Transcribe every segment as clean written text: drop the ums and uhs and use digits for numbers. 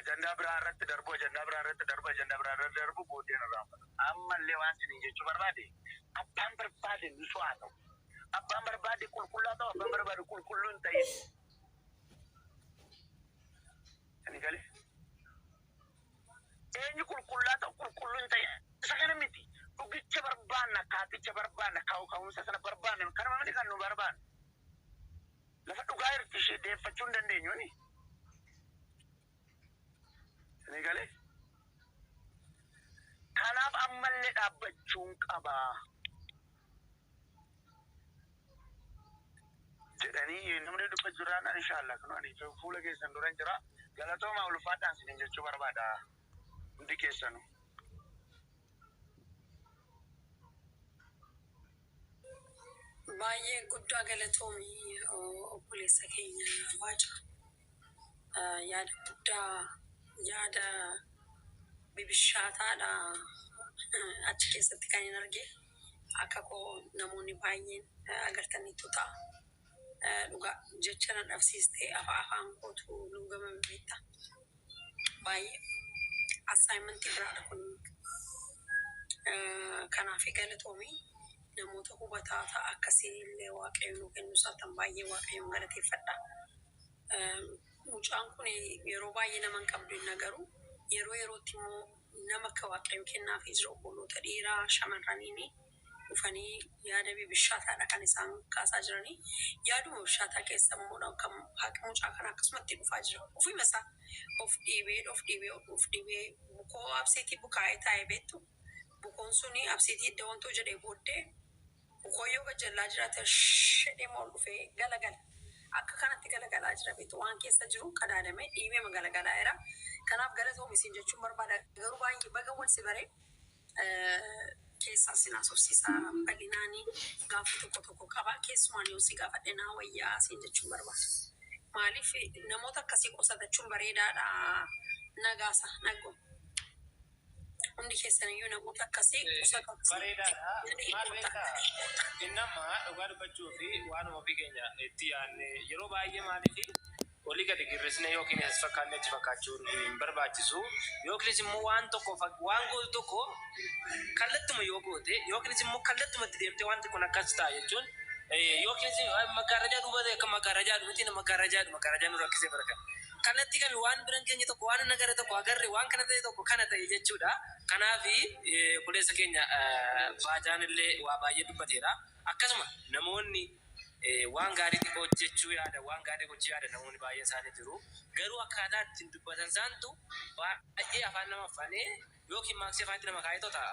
Ajandaa biraa irratti darbu, ajandaa biraa irratti darbu, ajandaa biraa irratti darbu booddeen irraanfata. Ammallee waan isiniin jechuu barbaade abbaan barbaade nusuu haa ta'u. Abbaan barbaade qulqulluu haa ta'u, abbaan barbaade qulqulluu hin ta'in. Isinii galee? Eenyu qulqulluu haa ta'u, qulqulluu hin ta'in. Isa kana miti. Dhugicha barbaanna, kaaticha barbaanna, ka'u ka'umsa sana barbaanna. Kanuma miti kan nu barbaannu. Lafa dhugaa jirtu ishee deeffachuu hin dandeenyu ni. Isinii galee? Kanaaf ammallee dhaabbachuun qaba. Jedhanii namni dubbachuu jiraannaan inshaallah kun ani fuula keessan duran jira. Galatoomaa, ulfaadhaan isiniin jechuu barbaada hundi keessanuu. Baay'ee guddaa galatoomi, obboleessa keenya Baaca. Yaada guddaa, yaada bibishaataadha achi keessatti kan hin arge. Akka koo namoonni baay'een agartaniitu ta'a. Dhugaa jecha na dhabsiiste, afaan kootu luugamame beektaa. Baay'ee assignmentii biraadha kun. Kanaaf galatoomi. Namoota hubataa ta'a akkasii illee Waaqayyo nuu kennuu isaatan baay'ee Waaqayyoon galateeffadha. Mucaan kun yeroo baay'ee nama hin qabdu hin agaru. Yeroo yerootti immoo nama akka Waaqayyo kennaafii jiru obboloota dhiiraa shamarraniini dhufanii yaada bibishaataadha kan isaan kaasaa jiranii. Yaaduma bishaataa keessa immoo kan haqi mucaa kana akkasumatti dhufaa jira. Ofuma isaa of dhiibee, of dhiibee, of dhiibee bukoo abseetii bukaa'ee taa'ee beektu. Bukoon suni abseetii idda wantoo jedhee booddee bukoo yoo gajjallaa jiraate shedhee ol dhufee galagala. Akka kanatti galagalaa jira beektu, waan keessa jiru qadaadamee dhiibee galagalaa jira. Kanaaf galatoomi isin jechuun barbaada. Garuu baay'ee baga wal si baree keessaa sin haasofsiisaa bal'inaanii gaaffii tokko tokko qaba. Keessumaan yoo si gaafadhe naa wayyaa siin jechuun barbaada. Maaliif namoota akkasii qusatachuun bareedaadha, nagaasa naggo. Hundi keessaniyyuu namoota akkasii qusatachuu Bareedaadha. Maal beektaa? Inni amma dhugaa dubbachuu fi waanuma ofii keenya itti yaadne yeroo baay'ee maaliif olii gadi girrisne yookiin as fakkaanne achi fakkaachuun hin barbaachisu. Yookiinis immoo waan tokko waan gootu tokko kallattuma yoo goote yookiinis immoo kallattuma itti deemtee wanti kun akkas ta'a jechuun yookiinis maggaarrajaa duuba ta'e akka maggaarrajaa miti, maggaarrajaa maggaarrajaa nu rakkisee bara kana. Kallattii kami waan biran keenya tokko waan agarre tokko agarre waan kana ta'e tokko kana ta'e jechuudha. Kanaaf obboleessa keenya Baajaan illee waa baay'ee dubbateera. Akkasuma namoonni waan gaarii hojjechuu yaada, waan gaarii gochuu yaada namoonni baay'een isaanii jiru. Garuu akkaataa ittiin dubbatan isaantu baay'ee afaan nama affanee yookiin maaksii afaanitti nama kaa'eetoo ta'a.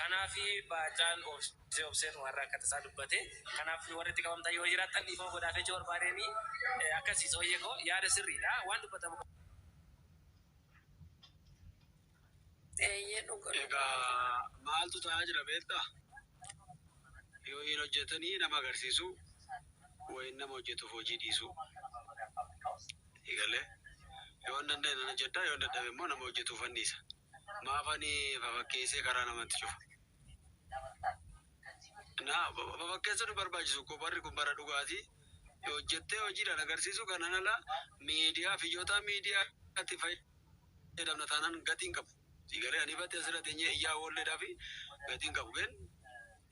Kanaaf Baajaan obsee obseen warra akka tasaa dubbate. Kanaaf warri itti qabamtan yoo jiraattan dhiifama godhaaf jechuu barbaadeenii akkasii sooyyee koo yaada sirriidha waan dubbatamu. Eeyyee, dhuga. Egaa maaltu ta'aa jira beektaa? Yoo hin hojjetanii nama agarsiisu, wayin nama hojjetuuf hojii dhiisu. Egalee yoo hin danda'e nan hojjedha, yoo hin dadhabe immoo nama hojjetuuf anniisa. Maaf ani fafakkeessee karaa namatti cufa? Na fafakkeessuun hin barbaachisu koo, barri kun bara dhugaatii. Yoo hojjettee hojiidhaan agarsiisu, kanaan ala miidiyaa fi ijootaa miidiyaatti fayyadamna taanaan gatii hin qabu. Sigalee ani ifatti asirra teenyee iyyaa oolleedhaa fi gatii hin qabu. Gen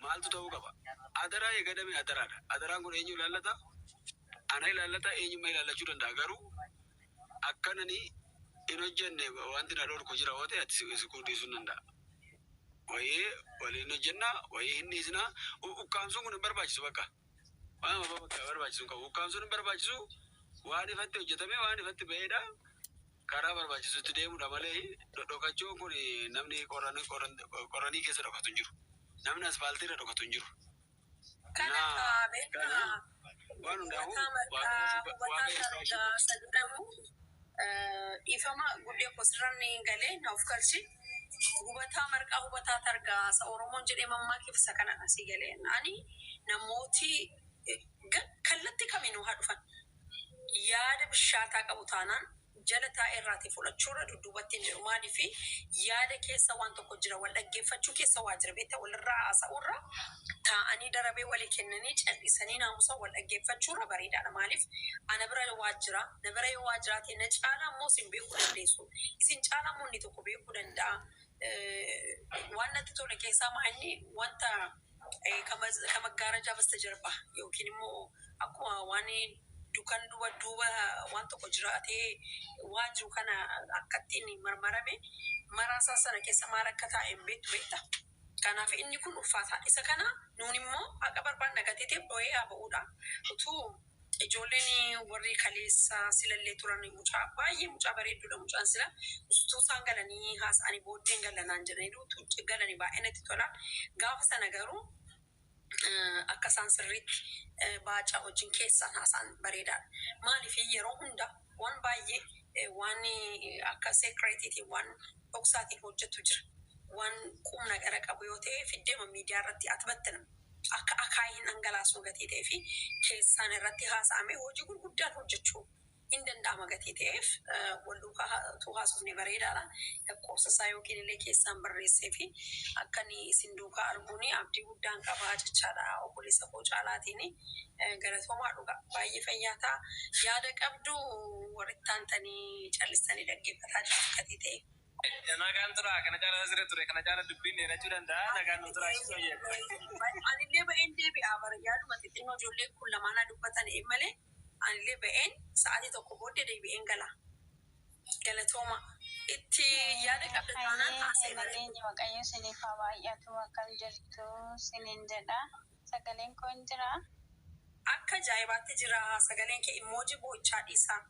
maaltu ta'uu qaba? Adaraa eegadame adaraadha. Adaraan kun eenyu ilaallata? Ana ilaallata, eenyummaa ilaallachuu danda'a. Garuu akkanani hin hojjenne wanti na dhorku jira yoo ta'e ati siquu dhiisuu hin danda'a. Wayii waliin hojjennaa, wayii hin dhiisnaa. Ukkaamsuun kun hin barbaachisu bakka. Waan bakka barbaachisu hin qabu. Ukkaamsuun hin barbaachisu, waan ifatti hojjetame waan ifatti ba'eedha. Karaa barbaachisutti deemudha malee dhodhokachuun kun namni qoranii keessa dhokatu hin jiru. Namni asfaaltii irra dhokatu hin jiru. Kana Naa kaa beektaa waan hundaafuu hubataa marqaa hubataa Waaqayyo targaa isa jedhamu, dhiifama guddee koo sirran galee na of galchi. Hubataa marqaa hubataa targaa isa Oromoon jedhee mammaakif isa kanadha si galee. Ani namooti kallattii kamiinuu haa dhufan yaada bishaataa qabu taanaan Jala taa'ee irraatii fudhachuurra dudduubatti hin jedhu. Maaliif yaada keessa waan tokko jira, wal dhaggeeffachuu keessa waa jira beektaa, walirraa haasa'uurra taa'anii darabee walii kennanii callisanii naamusa wal dhaggeeffachuurra bareedaadha. Maaliif ana bira waa jira, na bira yoo waa jiraate na caalaa immoo isin beekuu dandeessu. Isin caalaa immoo inni tokko beekuu danda'a. Waan natti tole keessaa maa inni wanta ከመጋረጃ በስተጀርባ yookiin immoo akkuma waan dukan duuba duuba waan tokko jiraatee waan jiru kana akkattiin marmarame maraasaa sana keessa maal akka taa'e hin beektu beekta. Kanaaf inni kun ulfaataa. Isa kana nuun immoo haqa barbaanna gateetiif dho'ee haa ba'uudha. Utuu ijoolleen warri kaleessa silallee turan mucaa baay'ee mucaa bareedduudha mucaan sila utuu isaan galanii haasa'anii booddeen galanaan jedhanii utuu galanii baay'ee natti tola. Gaafa sana garuu akka isaan sirriitti baacaa wajjin keessaan haasa'an bareedaadha. Maaliif yeroo hunda waan baay'ee waan akka secretiitiin waan dhoksaatiin hojjetu jira. Waan qubna gara qabu yoo ta'e fiddeema miidiyaa irratti ati battina. Akka akaayiin dhangalaasuu gatii ta'ee fi keessaan irratti haasa'amee hojii gurguddaan hojjechuu hin danda'ama gatii ta'eef wal duukaa utuu haasofne bareedaadha. Lakkoofsa isaa yookiin illee keessaan barreessee fi akka inni isin duukaa arguun abdii guddaan qabaa jechaadha obboleessa koo caalaatiin. Galatoomaa, dhugaa baay'ee fayyaa ta'a. Yaada qabdu warri taantanii callistanii dhaggeeffataa jirtu gatii ta'e. Nagaan tura, kana caalaa siree ture, kana caalaa dubbiin dheerachuu danda'a, nagaan nu turaasisuu jedhu. Anillee ba'een deebi'aa bara yaaduma xixinnoo ijoolleen kun lamaanaa dubbatan malee anillee ba'een sa'aatii tokko booddee deebi'een gala. Galatooma. Itti yaada qabda taanaan Hayyee haasa'e bareedu. nageenyi Waaqayyo isiniif haa baay'atu. Akkam jirtu isiniin jedha. Sagaleen koo hin jiraa? Akka ajaa'ibaatti jira sagaleen kee. Emoji boo'ichaa dhiisaa.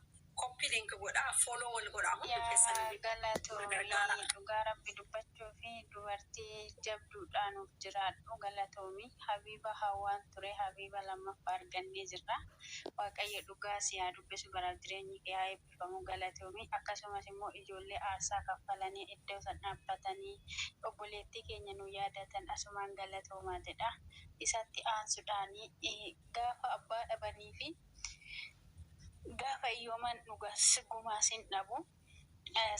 Copy link godhaa, follow wal godhaa hundi Yaa keessan galatoomii. Gargaara. Dhugaa Rabbi dubbachuu fi dubartii jabduudhaan nuuf jiraadhu, galatoomii. Habiiba hawaan ture, Habiiba lammaffaa argannee jirra. Waaqayyo dhugaa si haa dubbisu, baraaf jireenyi kee haa eebbifamu, galatoomii. Akkasumas immoo ijoollee aarsaa kaffalanii iddoo san dhaabbatanii obboleettii keenya nu yaadatan asumaan galatoomaa jedha. Isatti aansuudhaanii gaafa abbaa dhabanii fi gaafa iyyooman dhugas gumaas hin dhabu.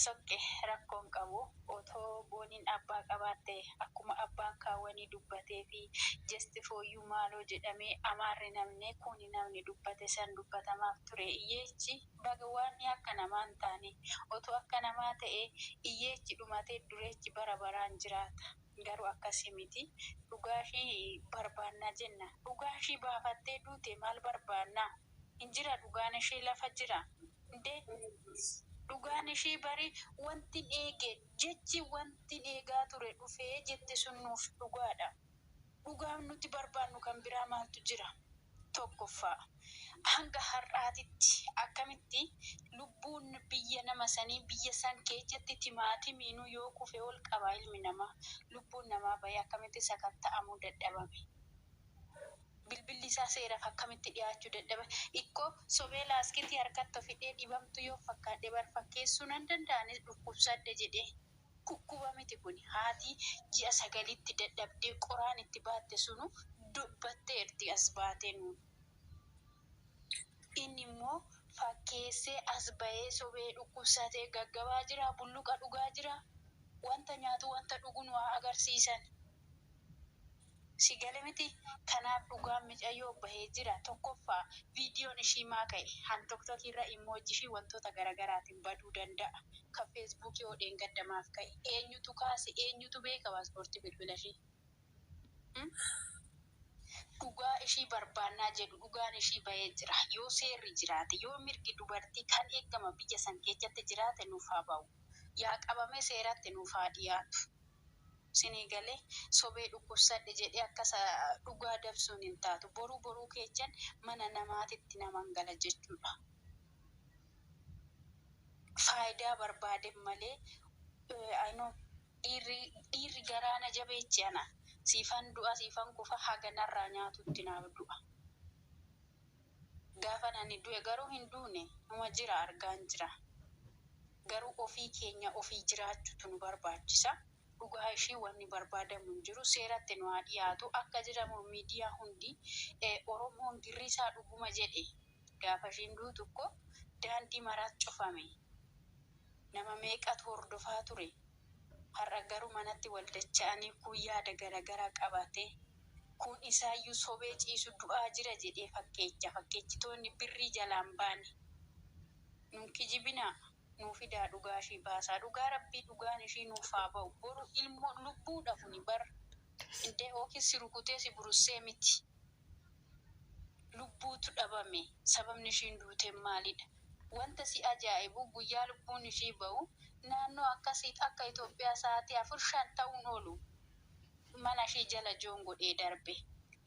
Sokke rakkoon qabu otoo booniin abbaa qabaatte akkuma abbaan kaawwanii dubbatee fi jesti fooyyuu maaloo jedhamee amaarri namni kuni namni dubbate san dubbatamaaf ture. Iyyeechi baga waan akka namaa hin taane, otoo akka namaa ta'e iyyeechi dhumatee dureechi bara baraan jiraata. Garuu akkasii miti. Dhugaashii barbaannaa jenna. Dhugaashii baafattee duute maal barbaannaa? Hin jira, dhugaan ishee lafa jira. Indee dhugaan ishee bari wanti eege jechi wanti eegaa ture dhufee jette sun nuuf dhugaadha. Dhugaan nuti barbaannu kan biraa maaltu jira? Tokkoffaa, hanga har'aatitti akkamitti lubbuun biyya nama sanii biyya san keessatti timaatimiinuu yoo kufe ol qaba ilmi namaa, lubbuun namaa bahee akkamitti sakatta'amuu dadhabame? Bilbilli isaa seeraaf akkamitti dhiyaachuu dadhabe? Ikkoo sobee laaskitii harkatti ofidhee dhibamtu yoo fakkaadhe bar fakkeessuu nan danda'anis dhukkubsadde jedhee. Dhukkuba miti kun, haati ji'a 9tti dadhabdee qoraan itti baatte sunu dubbatteerti as baatee nuun. Inni immoo fakkeessee as bahee sobee dhukkubsatee gaggabaa jira, bulluqa dhugaa jira. Wanta nyaatu wanta dhugu nu haa agarsiisan. Si gale miti? Kanaaf dhugaan micayyoo bahee jira. Tokkoffaa, viidiyoon ishii maa ka'e? Han TikTokii irra emoji fi wantoota garaagaraatiin baduu danda'a. Kan Facebookii hodheen gaddamaaf ka'e. Eenyutu kaase? Eenyutu beeka paaspoortii bilbila ishii? Dhugaa ishii barbaannaa jedhu, dhugaan ishii bahee jira. Yoo seerri jiraate, yoo mirgi dubartii kan eegama biyya san keessatti jiraate nuuf haa ba'u. Yaa qabamee seeratti nuuf haa dhiyaatu. Sinii galee sobee dhukkubsadhe jedhee akkasa dhugaa dabsuun hin taatu. Boruu boruu keechan mana namaatitti naman gala jechuudha. Faayidaa barbaade malee dhiirri garaana jabeechi ana. Siifan du'a, siifan kufa, haganarraa nyaatutti naaf du'a. Gaafa nani du'e garuu hin duune, numa jira, argaan jira. Garuu ofii keenya ofii jiraachuutu nu barbaachisa. Dhugaa ishii wanni barbaadamu hin jiru. Seeratti nu haa dhiyaatu. Akka jedhamu miidiyaa hundi Oromoon girrisaa dhuguma jedhe gaafa ishiin duutu ko daandii maraas cufame. Nama meeqatu hordofaa ture. Har'a garuu manatti wal dacha'anii kun yaada garagaraa qabate, kun isaayyuu sobee ciisu du'aa jira jedhee fakkeecha. Fakkeechitoonni birrii jalaan baane. Nun kijibinaa, nuu fidaa dhugaa ishii baasaa. Dhugaa Rabbii dhugaan ishii nuuf haa ba'u. Boru ilmoo lubbuudha kuni bar. Indee yookiin si rukutee si burussee miti. Lubbuutu dhabame. Sababni ishiin duuteen maalidha? Wanta si ajaa'ibu guyyaa lubbuun ishii ba'u naannoo akkasii akka Itoophiyaa sa'aatii 4, 5 ta'uun oolu mana ishii jala joon godhee darbe.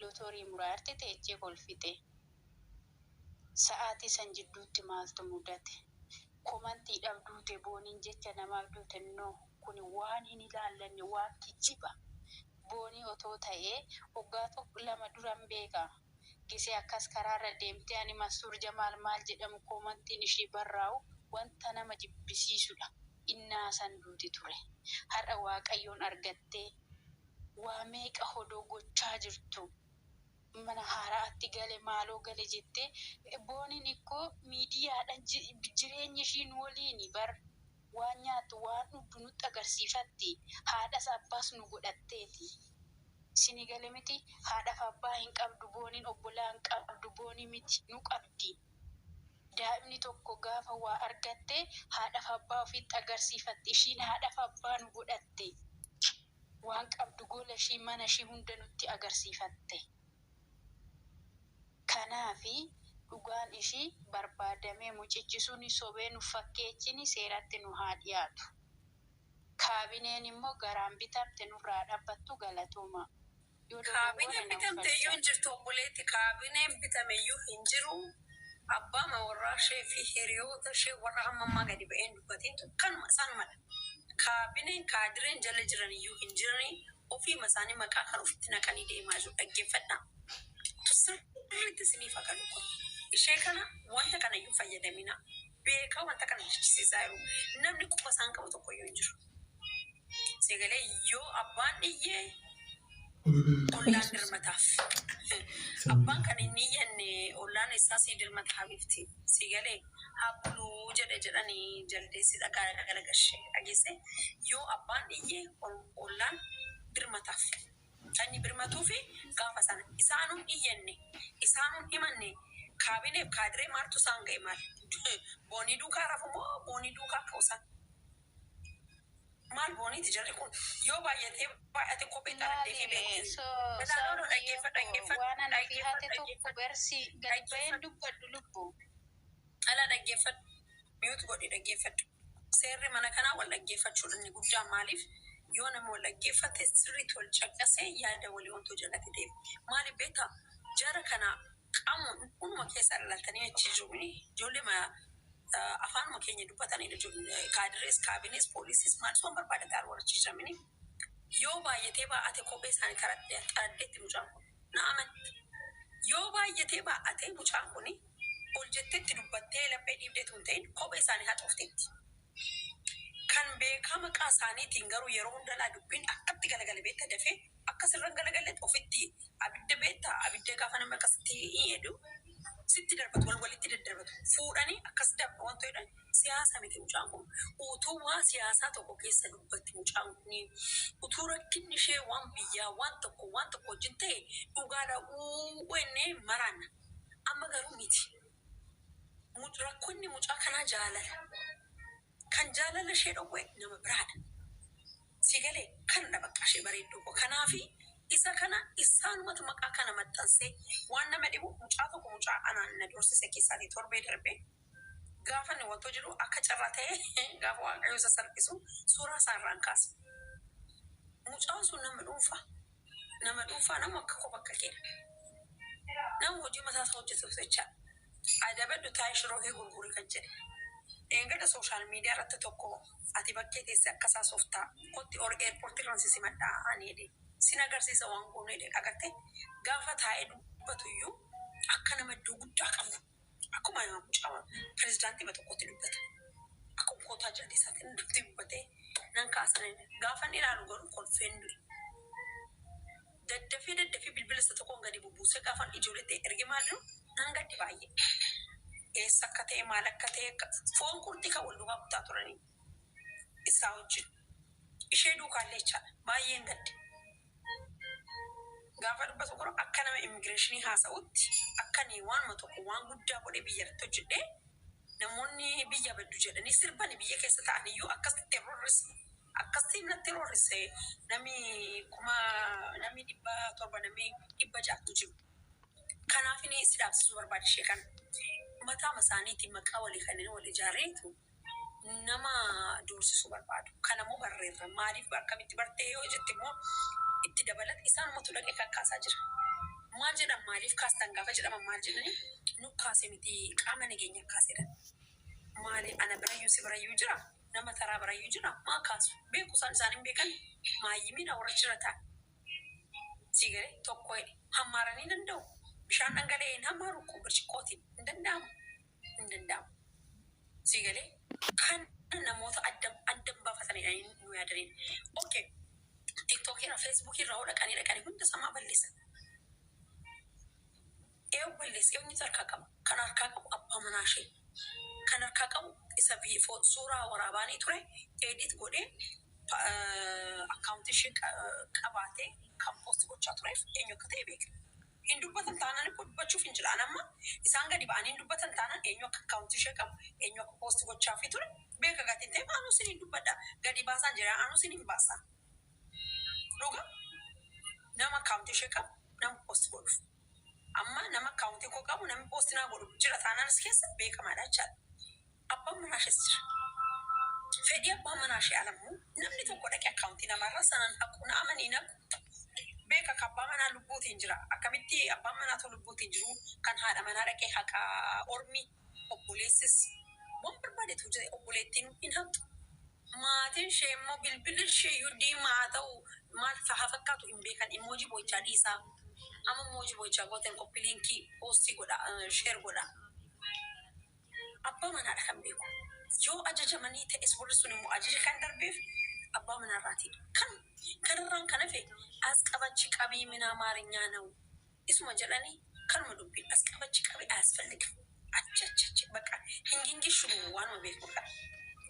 Lotorii muraarte teechee kolfite. Sa'aatii san jidduutti maaltu mudate? Komantiidhaaf duute Booniin jecha namaaf duute no kuni waan hin ilaallanne waan kijiba Boonii otoo ta'ee waggaa tokko lama duran beeka gisee akkas karaarra deemtee ani Mansuur Jamaal maal jedhamu komantiin ishii barraa'u wanta nama jibbisiisudha innaa san duuti ture har'a Waaqayyoon argattee waa meeqa hodoo gochaa jirtu mana haara'atti gale maaloo gale jettee Booniin ikkoo miidiyaadhan jireenyi ishii nu waliini bar waan nyaattu waan dhugdu nutti agarsiifatti haadhas abbaas nu godhatteeti isini gale miti haadhaf abbaa hin qabdu Booniin obbolaa hin qabdu Boonii miti nu qabdi daa'imni tokko gaafa waa argatte haadhaf abbaa ofitti agarsiifatti ishiin haadhaf abbaa nu godhatte waan qabdu gola ishii mana ishii hunda nutti agarsiifatte. Kanaafi dhugaan ishii barbaadamee mucichi suni sobee nu fakkeechini seeratti nu haa dhiyaatu. Kaabineen immoo garaan bitamte nurraa haa dhabbattu galatoomaa. Yoo dogongore Kaabineen na bitamte iyyuu uffalchaa. hin jirtu obboleetti. Kaabineen bitame iyyuu hin jiru. Abbaa warraa ishee fi hiriyoota ishee warra hamma ammaa gadi ba'ee hin dubbatintu kanuma isaanumadha. Kaabineen kaadireen jala jiran iyyuu hin jiranii ofiima isaanii maqaa kan ofitti naqanii deemaa jiru. Dhaggeeffadhaa. Tu sirriitti isiniif haa galu kun. Ishee kana wanta kana iyyuu hin fayyadaminaa. Beekaa wanta kana jechisiisaa jiru. Namni quba isaan qabu tokko iyyuu hin jiru. Sagalee yoo abbaan iyyee ollaan dirmataaf. Abbaan kan inni iyyanne ollaan isaa sii dirmata habibti. Sii galee haa buluu jedhe jedhanii jaldeessi dhagaa galagalche dhageesse yoo abbaan iyye ollaan birmataaf. Kan inni birmatuufi gaafa sana isaanuun iyyanne isaanuun himanne kaabineef kaadiree maaltu isaan ga'e maal boonii duukaa rafu moo boonii duukaa ka'u isaan. Maal booniiti jarri kun yoo baay'atee baay'ate kophee xaradhee fi Maali beekti. so Ilaa no no saawwiyyoo dhaggeeffadhu koo dhaggeeffadhu waan ana fi dhaggeeffadhu hate tokko dhaggeeffadhu barsi gadi ba'een dhaggeeffadhu dubbadhu lubbu. ala dhaggeeffadhu mute godhi dhaggeeffadhu. Seerri mana kanaa wal dhaggeeffachuudha inni guddaan maaliif yoo namni wal dhaggeeffate sirriitti wal caqasee yaada walii wanto jalatti deema. Maaliif beektaa jara kana qamu hunduma keessaa dhalatanii achi jiru ijoollee afaanuma keenya dubbatanidha. Kaadirees, kaabinees, poolisiis maal sun barbaada ta'an warra chiisamini. Yoo baay'atee baay'ate kophee isaanii xaraddeetti mucaan kun na amani. Yoo baay'atee baay'ate mucaan kun ol jetteetti dubbattee laphee dhiibdeetu hin ta'in kophee isaanii haxoofteetti. Kan beekaa maqaa isaaniitiin garuu yeroo hunda laa dubbiin akkatti galagale beekta dafee akka sirran galagalletti ofitti abidda beekta abidda gaafa nama akkasitti jedhu sitti darbatu wal walitti daddarbatu fuudhanii akkas dabba wanto jedhan siyaasa miti mucaan kun utuu waa siyaasaa tokko keessa dubbatti mucaan kun utuu rakkinni ishee waan biyyaa waan tokko waan tokko wajjin ta'e dhugaadha uu ennee maraanna amma garuu miti rakkoonni mucaa kanaa jaalala kan jaalala ishee dhowwe nama biraadha. Si galee kanadha bakka ishee bareedduu koo. Kanaafi isa kana isaanumatu maqaa kana maxxansee waan nama dhibu mucaa tokko mucaa anaan na doorsise keessaatii torbee darbe gaafa inni wantoo jedhu akka carraa ta'e gaafa waaqayyo isa salphisu suuraa isaa irraan kaasa. Mucaan sun nama dhuunfaa. Nama dhuunfaa nama akka koo bakka keedha. Nama hojii mataa isaa hojjetuuf jecha adabadhu taa'ee shiroo kee gurguri kan jedhe. Dheengadda sooshaal miidiyaa irratti tokko ati bakkee teesse akkas haasoftaa kotti or airport irraan si simadhaa ani jedhe sin agarsiisa waan goonu jedhe agartee gaafa taa'ee dubbatu iyyuu akka nama iddoo guddaa qabu akkuma mucaa pirezidaantii tokkotti dubbata akkuma kootaa jaldeessaatiin dubbii dubbatee nan kaasan gaafa inni ilaalu garuu kolfeen du'e. Daddafee daddafee bilbila isa tokkoon gadi bubbuusee gaafan ijoolleetti erge maal jedhu nan gadde baay'ee. Eessa akka ta'e maal akka ta'e foon qurxii kan wal duukaa kutaa turanii. Isaa wajjin. Ishee duukaallee jechaadha. Baay'een gadde. Gaafa dubbatu kun akka nama immigireeshinii haasa'utti akka ani waanuma tokko waan guddaa godhee biyyatti hojjedhee namoonni biyya baddu jedhanii sirbani biyya keessa ta'an iyyuu akkasitti roorrise. Akkasitti natti roorrise namni kuma namni 700 namni 600tu jiru. Kanaaf inni si dhaabsisuu barbaade ishee kana. Mataama isaaniitiin maqaa walii kanneen wal ijaareetu nama doorsisuu barbaadu. Kanammoo barreerra. Maaliif akkamitti bartee yoo jette immoo itti dabalata isaanumatu dhaqee kakkaasaa jira. Maal jedhan maaliif kaastan gaafa jedhaman maal jedhani nu kaase miti qaama nageenya kaasedha. Maali ana birayyuu si birayyuu jira nama taraa birayyuu jira maa kaasu beeku isaan isaan hin beekan maayyimiidha warra jira ta'an. Si galee tokko hammaaranii danda'u. Bishaan dhangala'ee hin hammaaru kun birciqqootiin hin danda'amu. Hin danda'amu. Si galee kan namoota adda adda baafatanidha nu yaadaniin. Okay. TikTok irra Facebook irra hoo dhaqanii dhaqanii hunda samaa balleessan. Eewu balleessa eenyutu harkaa qaba? Kan harkaa qabu abbaa manaa ishee. Kan harkaa qabu isa suuraa waraabaanii ture edit godhee akkaawuntii ishee qabaatee kan post gochaa tureef eenyu akka ta'e beekna. Hin dubbatan taanaan immoo dubbachuuf hin jiraan amma isaan gadi ba'anii hin dubbatan taanaan eenyu akka akkaawuntii ishee qabu eenyu akka post gochaafii ture beeka gatiin ta'e anuu siniin dubbadha gadi baasaan jira anuu siniin baasa. Dhuga nama akkaawuntii ishee qabu nama post godhuuf. Amma nama akkaawuntii koo qabu namni post naa godhu jira taanaan as keessa beekamaadha jechaadha. Abbaan manaa ishees jira. Fedhii abbaa manaa ishee alammoo namni tokko dhaqee akkaawuntii namaarraa sanaan haqu na amanii naqu. Beeka ka abbaa manaa lubbuutiin jira. Akkamitti abbaan manaa too lubbuutiin jiru kan haadha manaa dhaqee haqa ormi obboleessis waan barbaadetu jira obboleettiin hin haqxu. Maatiin ishee immoo bilbilli ishee iyyuu diimaa haa ta'u maal haa fakkaatu hin beekan emoji boo'ichaa dhiisaa. Amma emoji boo'ichaa gootan copy linkii poostii godha share godha. Abbaa manaadha kan beeku. Yoo ajajamanii ta'es warri sun immoo ajaja kan darbeef abbaa manaarraatiidha. Kan kanarraan kan hafe as qabachi qabii minaa maarinyaa na'u. Isuma jedhanii kanuma dubbiin as qabachi qabii አያስፈልግም. Achi achi achi bakka hin gingishu waanuma beekudha.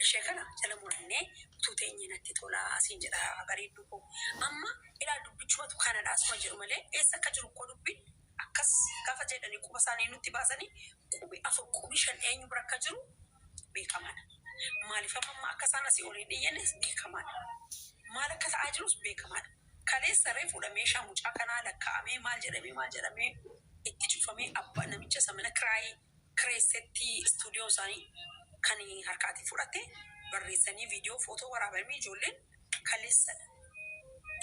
Ishee kana jala murannee utuu teenyee natti tola siin jedha bareedduu koo. Amma ilaa dubbichumatu kanadha asuma jedhu malee eessa akka jiru koo dubbiin akkas gaafa jedhanii quba isaanii nutti baasanii qubi afur qubi shan eenyu bira akka jiru beekamaadha. Maaliif amma akka isaan asii ol hin dhiyyannes beekamaadha. Maal akka ta'aa jirus beekamaadha. Kaleessa reefuudha meeshaa mucaa kanaa lakkaa'amee maal jedhamee maal jedhamee itti cufamee abbaa namicha isa mana kiraayii kireessetti istuudiyoo isaanii kan harkaatii fudhate barreessanii viidiyoo footoo waraabamee ijoolleen kaleessadha.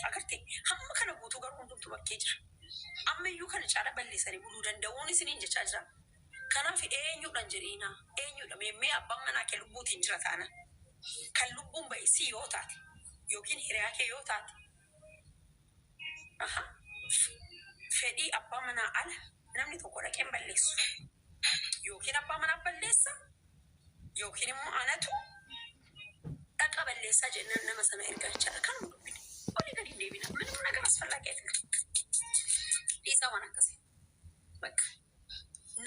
Agartee hamma kana guutuu garuu hundumtu bakkee jira. Amma iyyuu kana caala balleessanii buluu danda'uun isiniin jechaa jira. Kanaaf eenyuudhaan jedhiina eenyuudha meemmee abbaan manaa kee lubbuutiin jira taana kan lubbuun ba'e si yoo taate yookiin hiriyaa kee yoo taate aha fedhii abbaa manaa ala namni tokko dhaqee hin balleessu. Yookiin abbaa manaa balleessa yookiin immoo anatu dhaqa balleessaa jennaan nama sana ergaa jechaadha. Kanuma dubbine olii gadi hin deebina. ምንም ነገር አስፈላጊ አይደለም. Dhiisaa waan akkasii. Bakka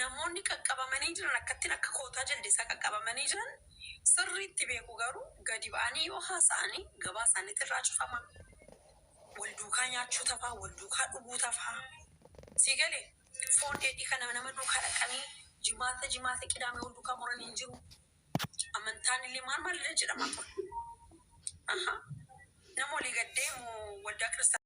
namoonni qaqqabamanii jiran akkattiin akka kootaa jaldeessaa qaqqabamanii jiran sirriitti beeku garuu gadi ba'anii yoo haasa'anii gabaa isaaniitti irraa cufama. Wal duukaa nyaachuu tafaa, wal duukaa dhuguu tafaa. Si galee foon dheedhii kana nama duukaa dhaqanii jimaata jimaata qidaamee wal duukaa muranii hin jiru. Amantaan illee maal maal illee jedhamaa ture. Aha. Nama walii gad deemu waldaa kiristaanaa.